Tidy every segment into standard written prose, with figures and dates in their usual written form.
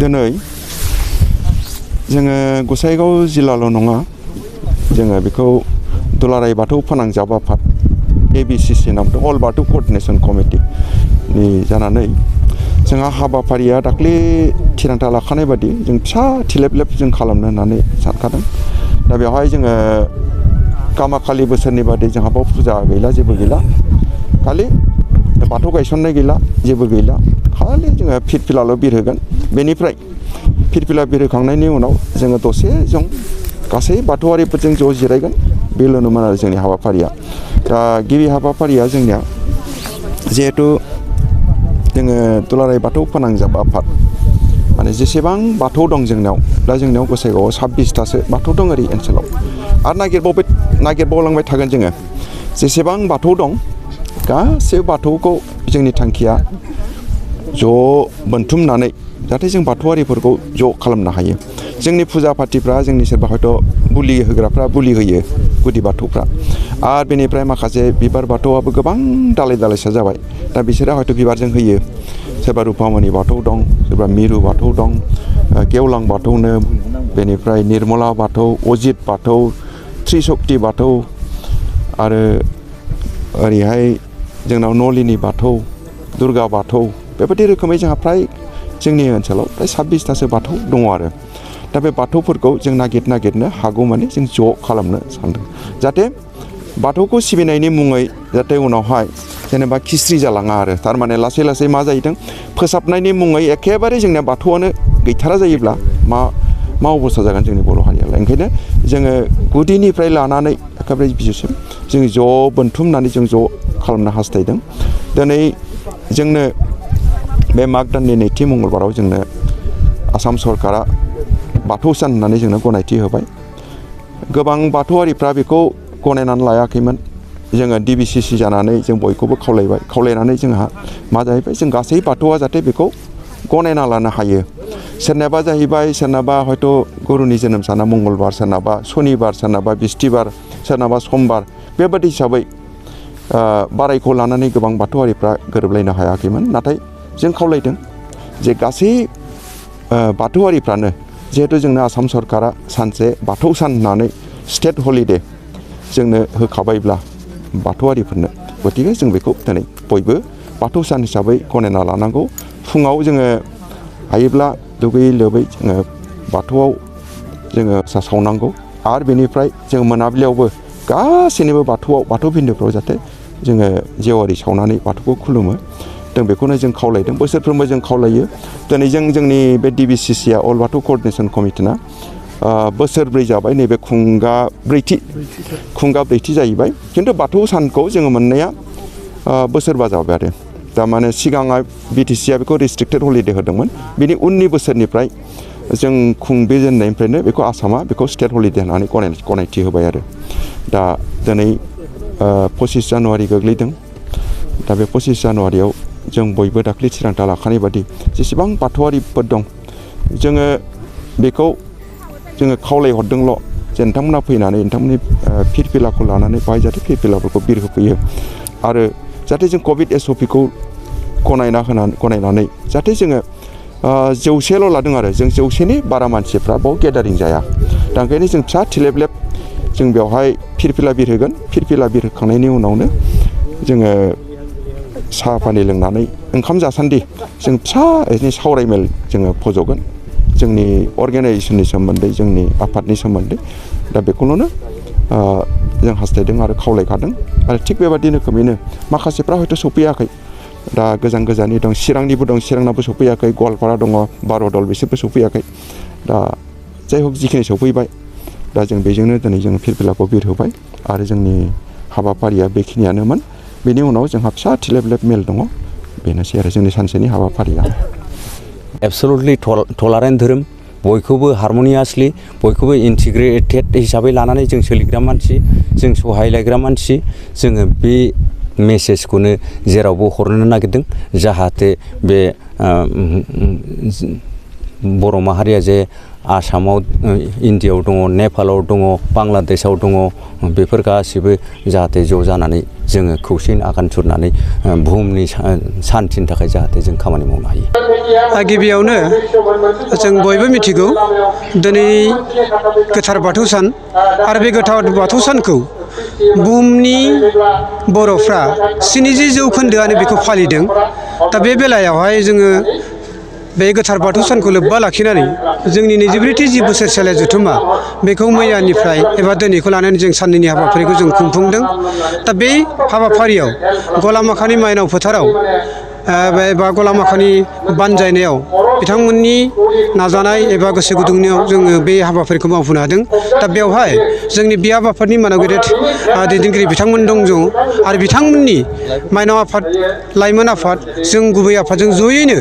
दिनै जोङो गसाइगाव जिल्लाल' नङा जोङो बेखौ दुलाराय बाथौ फोनांजाब आफाद ABCC नाम अल बाथौ कोअर्डिनेशन कमिटि नि जानानै जोंहा हाबाफारिया दाख्लै थिरांथा लाखानाय बादि जों फिसा थिलेबलेब जों खालामनो होननानै सानखादों। दा बेवहाय जोङो कामाखालि बोसोरनि बादि जोंहा बाव फुजा गैला जेबो गैला खालि बाथौ गायसननाय गैला जेबो गैला खालि जोङो फिरफिलाल' बिरहोगोन बेनिफ्राय फिरफिला बिरहोखांनायनि उनाव जोङो दसे जों गासै बाथौआरिफोरजों ज' जिरायगोन बेल'नोमोन आरो जोंनि हाबाफारिया। दा गिबि हाबाफारिया जोंनिया जिहेथु जोङो दुलाराय बाथौ फोनांजाब आफाद माने जेसेबां बाथौ दं जोंनाव दा जोंनियाव गसाइगावआव 26थासो बाथौ दं ओरै ओनसोलाव आरो नागिरबावलांबाय थागोन जोङो जेसेबां बाथौ दं गासैबो बाथौखौ जोंनि थांखिया ज' बोनथुमनानै जाहाथे जों बाथौआरिफोरखौ ज' खालामनो हायो। जोंनि फुजा पार्टिफ्रा जोंनि सोरबा हयथ' बुलि होग्राफ्रा बुलि होयो गुदि बाथौफ्रा आरो बेनिफ्राय माखासे बिबार बाथौआबो गोबां दालाय दालायसा जाबाय दा बिसोरो हयथ' बिबारजों होयो सोरबा रुपामणि बाथौ दं सोरबा मिरु बाथौ दं गेवलां बाथौनो बेनिफ्राय निर्मला बाथौ अजित बाथौ त्रिशक्ति बाथौ आरो ओरैहाय जोंनाव नलिनी बाथौ दुर्गा बाथौ बेबायदि रोखोमै जोंहा फ्राय जोंनि ओनसोलाव फ्राय 26थासो बाथौ दङ आरो दा बे बाथौफोरखौ जों नागिरनो हागौ माने जों ज' खालामनो सानदों जाहाथे बाथौखौ सिबिनायनि मुङै जाहाथे उनावहाय जेनेबा खिस्रि जालाङा आरो थारमाने लासै लासै मा जाहैदों फोसाबनायनि मुङै एखेबारे जोंनिया बाथौआनो गैथारा जायोब्ला मा अबस्था जागोन जोंनि बर' हारियालाय ओंखायनो जोङो गुदिनिफ्राय लानानै एखेबारे बिजौसिम जों ज' बोनथुमनानै जों ज' खालामनो हास्थायदों। दिनै जोंनो बे माग दाननि नैथि मंगलबाराव जोंनो आसाम सरकारा बाथौ सान होननानै जोंनो गनायथि होबाय। गोबां बाथौआरिफ्रा बेखौ गनायनानै लायाखैमोन जोङो DBCC जानानै जों बयखौबो खावलायनानै जोंहा मा जाहैबाय जों गासै बाथौआ जाहाथे बेखौ गनायना लानो हायो। सोरनाबा जाहैबाय सोरनाबा हयथ' गुरुनि जोनोम साना मंगलबार सोरनाबा सनिबार सोरनाबा बिस्थिबार सोरनाबा समबार बेबादि हिसाबै बारायखौ लानानै गोबां बाथौआरिफ्रा गोरोबलायनो हायाखैमोन नाथाय जों खावलायदों जे गासै बाथौआरिफ्रानो जिहेथु जोंनो आसाम सरकारा सानसे बाथौ सान होननानै स्टेट हलिडे जोंनो होखाबायब्ला बाथौआरिफोरनो गतिके जों बेखौ दिनै बयबो बाथौ सान हिसाबै गनायना लानांगौ। फुङाव जोङो हायोब्ला दुगैयै लोबै जोङो बाथौआव जोङो सावनांगौ आरो बेनिफ्राय जों मोनाबिलियावबो गासैनिबो बाथौ बिन्दोफ्राव जाहाथे जोङो जेवारि सावनानै बाथौखौ खुलुमो जों बेखौनो जों खावलायदों बोसोरफ्रोमबो जों खावलायो। दिनै जोंनि बे DBCCआ अल बाथौ कोअर्डिनेशन कमिटिना बोसोरब्रै जाबाय नैबे खुंगा ब्रैथि जाहैबाय खिन्थु बाथौ सानखौ जोङो मोननाया बोसोरबा जाबाय आरो थारमाने सिगाङा BTCआ बेखौ रेस्ट्रिक्टेड हलिडे होदोंमोन बिनि उननि बोसोरनिफ्राय जों खुंजेननायनिफ्रायनो बेखौ आसामा बेखौ स्टेट हलिडे होननानै गनायथि होबाय आरो दा दिनै 25 जानुवारि गोग्लैदों दा बे 25 जानुवारियाव जों बयबो दाख्लै थिरांथा लाखानाय बादि जेसेबां बाथौआरिफोर दं जोङो बेखौ जोङो खावलायहरदोंल' जे नोंथांमोना फैनानै नोंथांमोननि फिरफिलाखौ लानानै बाहाय जाहाथे फिरफिलाफोरखौ बिरहोफैयो आरो जाहाथे जों कभिड SOPखौ गनायनानै जाहाथे जोङो 100ल' लादों आरो जों 100नि बारा मानसिफ्रा बाव गेदारिं जाया दा ओंखायनो जों फिसा थिलेबलेब जों बेवहाय फिरफिला बिरहोगोन फिरफिला बिरहोखांनायनि उनावनो जोङो साहा पानि लोंनानै ओंखाम जासान्दि जों फिसा एसे सावरायमेल जोङो फज'गोन जोंनि अर्गानाइजेसननि सोमोन्दै जोंनि आफादनि सोमोन्दै दा बेखौल'नो जों हास्थायदों आरो खावलायखादों आरो थिग बेबादि रोखोमैनो माखासेफ्रा हयथ' सफैयाखै दा गोजाननि दं चिरांनिबो दं चिरांनाबो सफैयाखै गवालपारा दङ बार'दल बिसोरबो सफैयाखै दा जाय हक जिखिनि सफैबाय दा जों बेजोंनो दिनै जों फिरफिलाखौ बिरहोबाय आरो जोंनि हाबाफारिया बेखिनियानोमोन बेनि उनाव जोंहा फिसा थिलेबलेब मेल दङ बेनोसै आरो जोंनि सानसेनि हाबाफारिया एबसलुटलि टलारेन्ट धोरोम बयखौबो हारमनियासलि बयखौबो इन्टिग्रेटेड हिसाबै लानानै जों सोलिग्रा मानसि जों सहायलायग्रा मानसि जोङो बे मेसेजखौनो जेरावबो हरनो नागिरदों जाहाथे बे बर' माहारिया जे आसामाव इन्डियायाव दङ नेपालाव दङ बांलादेशआव दङ बेफोर गासिबो जाहाथे ज' जानानै जोङो खौसेयै आगान सुरनानै बुहुमनि सान्थिनि थाखाय जाहाथे जों खामानि मावनो हायो। गिबियावनो जों बयबो मिथिगौ दिनै गोथार बाथौ सान आरो बे गोथार बाथौ सानखौ बुहुमनि बर'फ्रा 70% बेखौ फालिदों। दा बे बेलायावहाय जोङो बे गोथार बाथौ सानखौ लोब्बा लाखिनानै जोंनि 24थि जि बोसोरसालिया जथुम्मा बेखौ मैयानिफ्राय एबा दिनैखौ लानानै जों साननैनि हाबाफारिखौ जों खुंफुंदों। दा बे हाबाफारियाव गलामाखानि माइनाव फोथाराव एबा गलामाखानि बानजायनायाव बिथांमोननि नाजानाय एबा गोसो गुदुंनियाव जोङो बे हाबाफारिखौ मावफुंनो हादों। दा बेवहाय जोंनि बे आफादनि मानाव गेदेर दैदेनगिरि बिथांमोन दं आरो बिथांमोननि माइनाव आफाद लाइमोन आफाद जों गुबै आफादजों जयैनो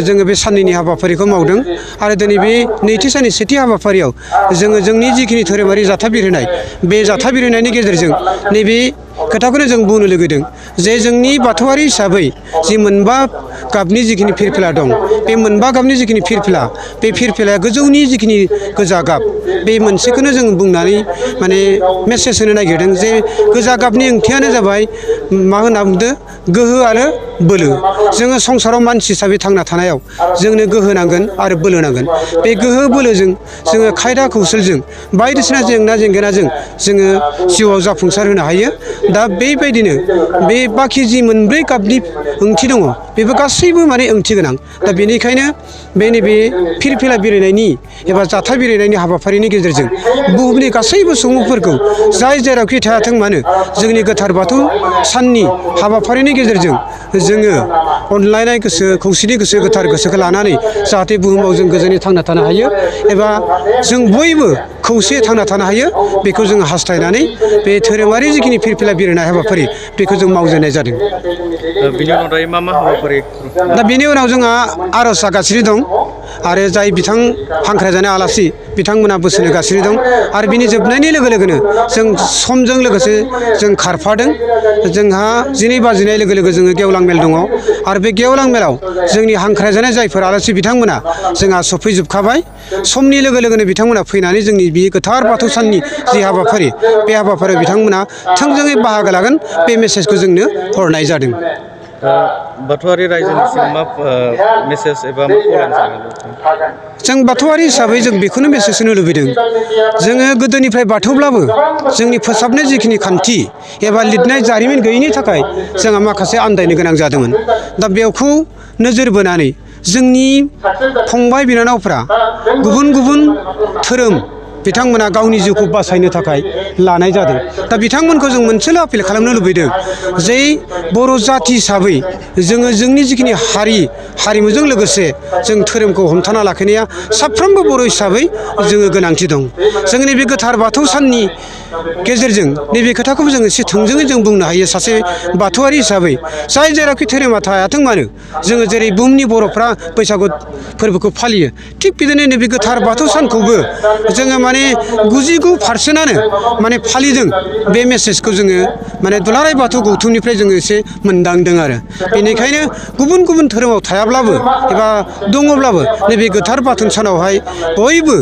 जोङो बे साननैनि हाबाफारिखौ मावदों। आरो दिनै बे नैथि साननि सेथि हाबाफारियाव जोङो जोंनि जिखिनि धोरोमारि जाथाय बिरहोनाय बे जाथाय बिरहोनायनि गेजेरजों नैबे खोथाखौनो जों बुंनो लुगैदों जे जोंनि बाथौआरि हिसाबै जि मोनबा गाबनि जिखिनि फिरफिला दं बे मोनबा गाबनि जिखिनि फिरफिला बे फिरफिलाया गोजौनि जिखिनि गोजा गाब बे मोनसेखौनो जों बुंनानै माने मेसेज होनो नागिरदों जे गोजा गाबनि ओंथियानो जाबाय मा होनना बुंदों गोहो आरो बोलो। जोङो संसाराव मानसि हिसाबै थांना थानायाव जोंनो गोहो नांगोन आरो बोलो नांगोन। बे गोहो बोलोजों जोङो खायदा कौशलजों बायदिसिना जेंना जेंगोनाजों जोङो जिउआव जाफुंसार होनो हायो। दा बेबायदिनो बे बाखि जि मोनब्रै गाबनि ओंथि दङ बेबो गासैबो माने ओंथि गोनां। दा बेनिखायनो बे नैबे फिरफिला बिरहोनायनि एबा जाथाय बिरहोनायनि हाबाफारिनि गेजेरजों बुहुमनि गासैबो सुबुंफोरखौ जाय जेरावखि थायाथों मानो जोंनि गोथार बाथौ साननि हाबाफारिनि गेजेरजों जोङो अनलायनाय गोसो खौसेनि गोसो गोथार गोसोखौ लानानै जाहाथे बुहुमाव जों गोजोनै थांना थानो हायो एबा जों बयबो खौसे थांना थानो हायो बेखौ जों हास्थायनानै बे धोरोमारि जिखिनि फिरफिला बिरहोनाय हाबाफारि बेखौ जों मावजेननाय जादों। बिनि अनगायै मा मा हाबाफारि? दा बेनि उनाव जोंहा आर'ज जागासिनो दं आरो जाय बिथां हांख्रायजानाय आलासि बिथांमोना बोसोन होगासिनो दं आरो बिनि जोबनायनि लोगो लोगोनो जों समजों लोगोसे जों खारफादों। जोंहा 12 बाजिनाय लोगो लोगो जोङो गेवलां मेल दङ आरो बे गेवलां मेलाव जोंनि हांख्रायजानाय जायफोर आलासि बिथांमोना जोंहा सफैजोबखाबाय। समनि लोगो लोगोनो बिथांमोना फैनानै जोंनि बे गोथार बाथौ साननि जि हाबाफारि बे हाबाफारियाव बिथांमोना थोंजोङै बाहागो लागोन बे मेसेजखौ जोंनो हरनाय जादों। बाथौआरि रायजोनिसिम मा मेसेज एबा मा खावलायनो सानो? जों बाथौआरि हिसाबै जों बेखौनो मेसेज होनो लुबैदों जोङो गोदोनिफ्राय बाथौब्लाबो जोंनि फोसाबनाय जिखिनि खान्थि एबा लिरनाय जारिमिन गैयैनि थाखाय जोंहा माखासे आन्दायनो गोनां जादोंमोन। दा बेखौ नोजोर बोनानै जोंनि फंबाय बिनानावफ्रा गुबुन गुबुन धोरोम बिथांमोना गावनि जिउखौ बासायनो थाखाय लानाय जादों। दा बिथांमोनखौ जों मोनसेल' आपिल खालामनो लुबैदों जे बर' जाथि हिसाबै जोङो जोंनि जिखिनि हारिमुजों लोगोसे जों धोरोमखौ हमथाना लाखिनाया साफ्रोमबो बर' हिसाबै जोङो गोनांथि दं। जोंनि नैबे गोथार बाथौ साननि गेजेरजों नैबे खोथाखौबो जों एसे थोंजोङै जों बुंनो हायो सासे बाथौआरि हिसाबै जाय जेरावखि धोरोमा थायाथों मानो जोङो जेरै बुहुमनि बर'फ्रा बैसागु फोरबोखौ फालियो थिग बिदिनो नैबे गोथार बाथौ सानखौबो जोङो माने 99% माने फालिदों। बे मेसेजखौ जोङो माने दुलाराय बाथौ गौथुमनिफ्राय जोङो एसे मोनदांदों आरो बेनिखायनो गुबुन गुबुन धोरोमाव थायाब्लाबो एबा दङब्लाबो नैबे गोथार बाथौ सानावहाय बयबो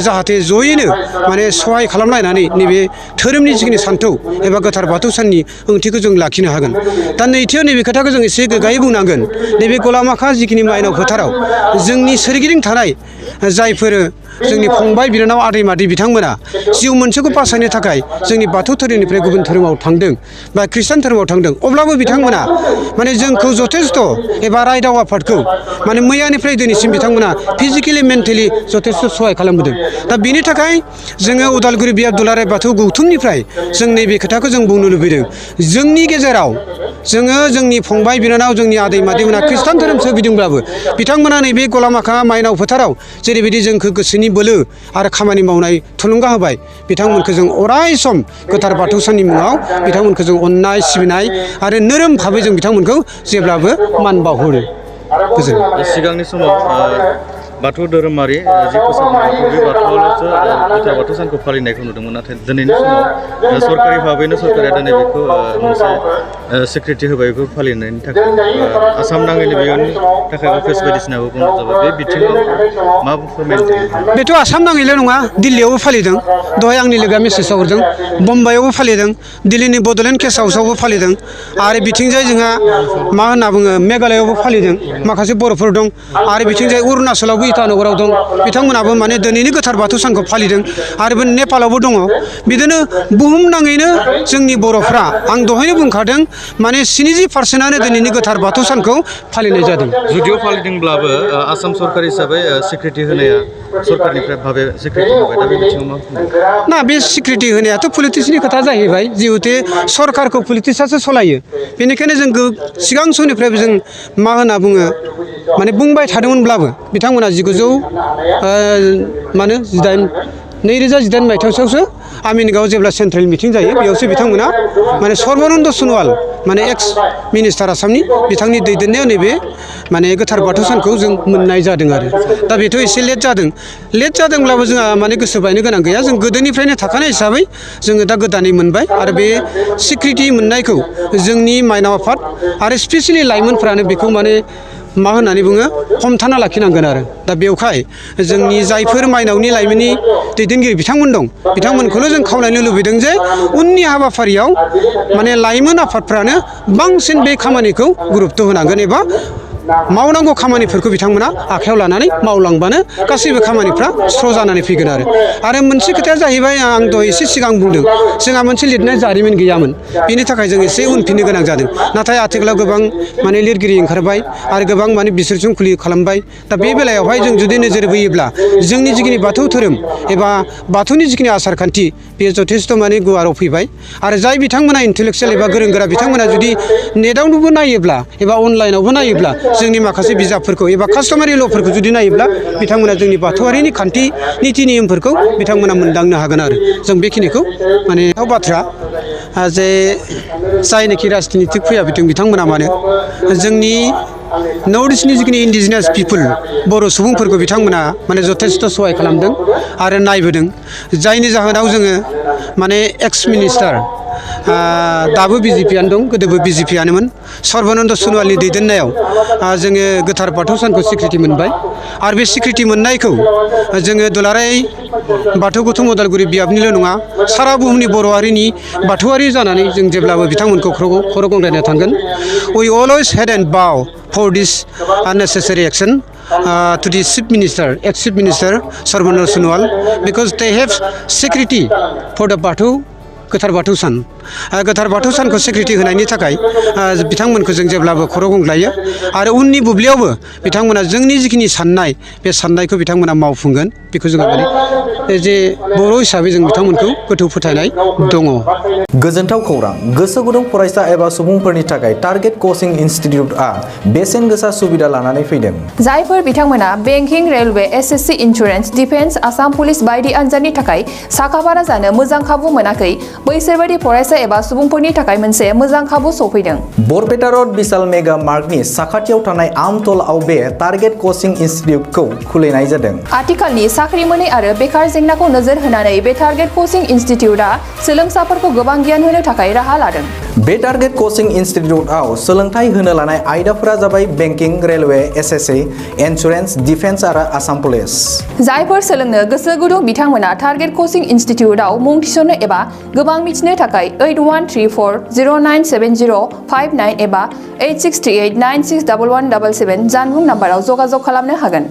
जाहाथे जयैनो माने सहाय खालामलायनानै नैबे धोरोमनि जिखिनि सान्थौ एबा गोथार बाथौ साननि ओंथिखौ जों लाखिनो हागोन। दा नैथियाव नैबे खोथाखौ जों एसे गोग्गायै बुंनांगोन नैबे गलामाखा जिखिनि माइनाव फोथाराव जोंनि सोरगिदिं थानाय जायफोर जोंनि फंबाय बिनानाव आदै मादै बिथांमोना जिउ मोनसेखौ बासायनो थाखाय जोंनि बाथौ धोरोमनिफ्राय गुबुन धोरोमाव थांदों बा खृष्टान धोरोमाव थांदों अब्लाबो बिथांमोना माने जोंखौ जथेस्थ' एबा रायदाव आफादखौ माने मैयानिफ्राय दिनैसिम बिथांमोना फिजिकेलि मेन्टेलि जथेस्थ' सहाय खालामबोदों। दा बेनि थाखाय जोङो उदालगुरि बियाब दुलाराय बाथौ गौथुमनिफ्राय जों नैबे खोथाखौ जों बुंनो लुबैदों जोंनि गेजेराव जोङो जोंनि फंबाय बिनानाव जोंनि आदै मादैमोना खृष्टान धोरोम सिबिदोंब्लाबो बिथांमोना नैबे गलामाखा माइनाव फोथाराव जेरैबायदि जोंखौ गोसोनि बोलो आरो खामानि मावनाय थुलुंगा होबाय बिथांमोनखौ जों अराय सम गोथार बाथौ साननि मुङाव बिथांमोनखौ जों अननाय सिबिनाय आरो नोरोम भाबै जों बिथांमोनखौ जेब्लाबो मान बावहरो। सिगांनि समाव बाथौ धोरोमारि जि फोसाबनाय बे बाथौआवल'सो गोथार बाथौ सानखौ फालिनायखौ नुदोंमोन नाथाय दिनैनि समाव सरकारि भाबैनो सरकारा दिनै बेखौ मोनसे स्वीकृति होबाय बेखौ फालिनायनि थाखाय आसाम नाङैनो बेनि थाखाय अफिस बायदिसिनाबो बन्द जाबाय बे बिथिङाव मा फोरमायनो बेथ' आसाम नाङैल' नङा दिल्लीयावबो फालिदों दहाय आंनि लोगोआ मेसेजाव हरदों बम्बाइआवबो फालिदों दिल्लीनि बड'लेण्ड गेस्ट हाउसआवबो फालिदों आरो बिथिंजाय जोंहा मा होनना बुङो मेघालयआवबो फालिदों माखासे बर'फोर दं आरो बिथिंजाय अरुणाचलावबो इटानगराव दं बिथांमोनाबो माने दिनैनि गोथार बाथौ सानखौ फालिदों आरो बे नेपालावबो दङ बिदिनो बुहुमनाङैनो जोंनि बर'फ्रा आं दहायनो बुंखादों माने 70% दिनैनि गोथार बाथौ सानखौ फालिनाय जादों जुदिअ फालिदोंब्लाबो आसाम सरकार हिसाबै स्वीकृति होनाया सरकारनिफ्राय भाबे स्वीकृति होबाय दा बे बिथिङाव मा ना बे स्वीकृति होनायाथ' पलिटिक्सनि खोथा जाहैबाय जिहेतु सरकारखौ पलिटिक्सआसो सलायो बेनिखायनो जों सिगां समनिफ्रायबो जों मा होनना बुङो माने बुंबाय थादोंमोनब्लाबो बिथांमोना 2018 मायथाइयावसो आमेरिकायाव जेब्ला सेन्ट्रेल मिटिं जायो बेयावसो बिथांमोना माने सर्बानन्द सन'वाल माने एक्स मिनिस्टार आसामनि बिथांनि दैदेननायाव नैबे माने गोथार बाथौ सानखौ जों मोननाय जादों आरो दा बेथ' एसे लेट जादोंब्लाबो जोंहा माने गोसो बायनो गोनां गैया जों गोदोनिफ्रायनो थाखानाय हिसाबै जोङो दा गोदानै मोनबाय आरो बे स्वीकृति मोननायखौ जोंनि माइनाव आफाद आरो स्पेसियेलि लाइमोनफ्रानो बेखौ माने मा होननानै बुङो हमथाना लाखिनांगोन आरो दा बेवहाय जोंनि जायफोर माइनावनि लाइमोननि दैदेनगिरि बिथांमोन दं बिथांमोनखौल' जों खावलायनो लुबैदों जे उननि हाबाफारियाव माने लाइमोन आफादफ्रानो बांसिन बे खामानिखौ गुरुत्व होनांगोन एबा मावनांगौ खामानिफोरखौ बिथांमोना आखायाव लानानै मावलांबानो गासैबो खामानिफ्रा स्र' जानानै फैगोन आरो मोनसे खोथाया जाहैबाय आं दहाय एसे सिगां बुंदों जोंहा मोनसे लिरनाय जारिमिन गैयामोन बेनि थाखाय जों एसे उनफिननो गोनां जादों नाथाय आथिखालाव गोबां माने लिरगिरि ओंखारबाय आरो गोबां माने बिसोरजों खालामबाय दा बे बेलायावहाय जों जुदि नोजोर बोयोब्ला जोंनि जिखिनि बाथौ धोरोम एबा बाथौनि जिखिनि आसार खान्थि बेयो जथेस्थ' माने गुवाराव फैबाय आरो जाय बिथांमोना इन्टेलेक्सुयेल एबा गोरों गोरा बिथांमोना जुदि नेटआवबो नायोब्ला एबा अनलाइनावबो नायोब्ला जोंनि माखासे बिजाबफोरखौ एबा कास्टमारि ल'फोरखौ जुदि नायोब्ला बिथांमोना जोंनि बाथौआरिनि खान्थि निति नियमफोरखौ बिथांमोना मोनदांनो हागोन आरो जों बेखिनिखौ माने बाथ्रा जे जायनोखि राजनितिक फैयाबिथों बिथांमोना मानो जोंनि नर्थ इस्टनि जिखिनि इन्डिजिनियास पिपोल बर' सुबुंफोरखौ बिथांमोना माने जथेस्थ' सहाय खालामदों आरो नायबोदों जायनि जाहोनाव जोङो माने एक्स मिनिस्टार दाबो बिजेपियानो दं गोदोबो बिजेपियानोमोन सर्बानन्द सन'वालनि दैदेननायाव जोङो गोथार बाथौ सानखौ स्वीकृति मोनबाय आरो बे स्वीकृति मोननायखौ जोङो दुलाराय बाथौ गौथुम उदालगुरि बियाबनिल' नङा सारा बुहुमनि बर' हारिनि बाथौआरि जानानै जों जेब्लाबो बिथांमोनखौ खर' गंग्लायनो थांगोन we always had and bow for this unnecessary action to the ex-chief minister Sarbananda Sonowal because they have security for the गोथार बाथौ सानखौ स्वीकृति होनायनि थाखाय बिथांमोनखौ जों जेब्लाबो खर' गंग्लायो आरो उननि बुब्लियावबो बिथांमोना जोंनि जिखिनि साननाय बे साननायखौ बिथांमोना मावफुंगोन बेखौ जोङो माने जे बर' हिसाबै जों बिथांमोनखौ गोथौ फोथायनाय दङ। गोजोनथाव खौरां गोसो गुदुं फरायसा एबा सुबुंफोरनि थाखाय टारगेट कचिं इनस्टिट्यूटआ बेसेन गोसा सुबिदा लानानै फैदों। जायफोर बिथांमोना banking railway SSC insurance defence Assam police बायदि आनजादनि थाखाय साखाफारा जानो मोजां खाबु मोनाखै बैसोर बायदि फरायसा एबा सुबुंफोरनि थाखाय मोनसे मोजां खाबु सफैदों। बरपेटा रोड विशाल मेगा मार्टनि साखाथियाव थानाय आमतलाव बे टारगेट कचिं इनस्टिट्यूटखौ खुलिनाय जादों। आथिखालनि साख्रि मोनै आरो बेकार जेंनाखौ नोजोर होनानै बे टारगेट कचिं इनस्टिट्यूटआ सोलोंसाफोरखौ गोबां गियान होनो थाखाय राहा लादों। बे टारगेट कचिं इनस्टिट्यूटआव सोलोंथाइ होनो लानाय आयदाफोरा जाबाय banking railway SSC insurance defence आरो आसाम पुलिस। जायफोर सोलोंनो गोसो गुदुं बिथांमोना टारगेट कचिं इनस्टिट्यूटआव मुं थिसननो एबा गोबां मिथिनो थाखाय 8134097059 एबा 8638961177 जानबुं नाम्बाराव जगाजग खालामनो हागोन।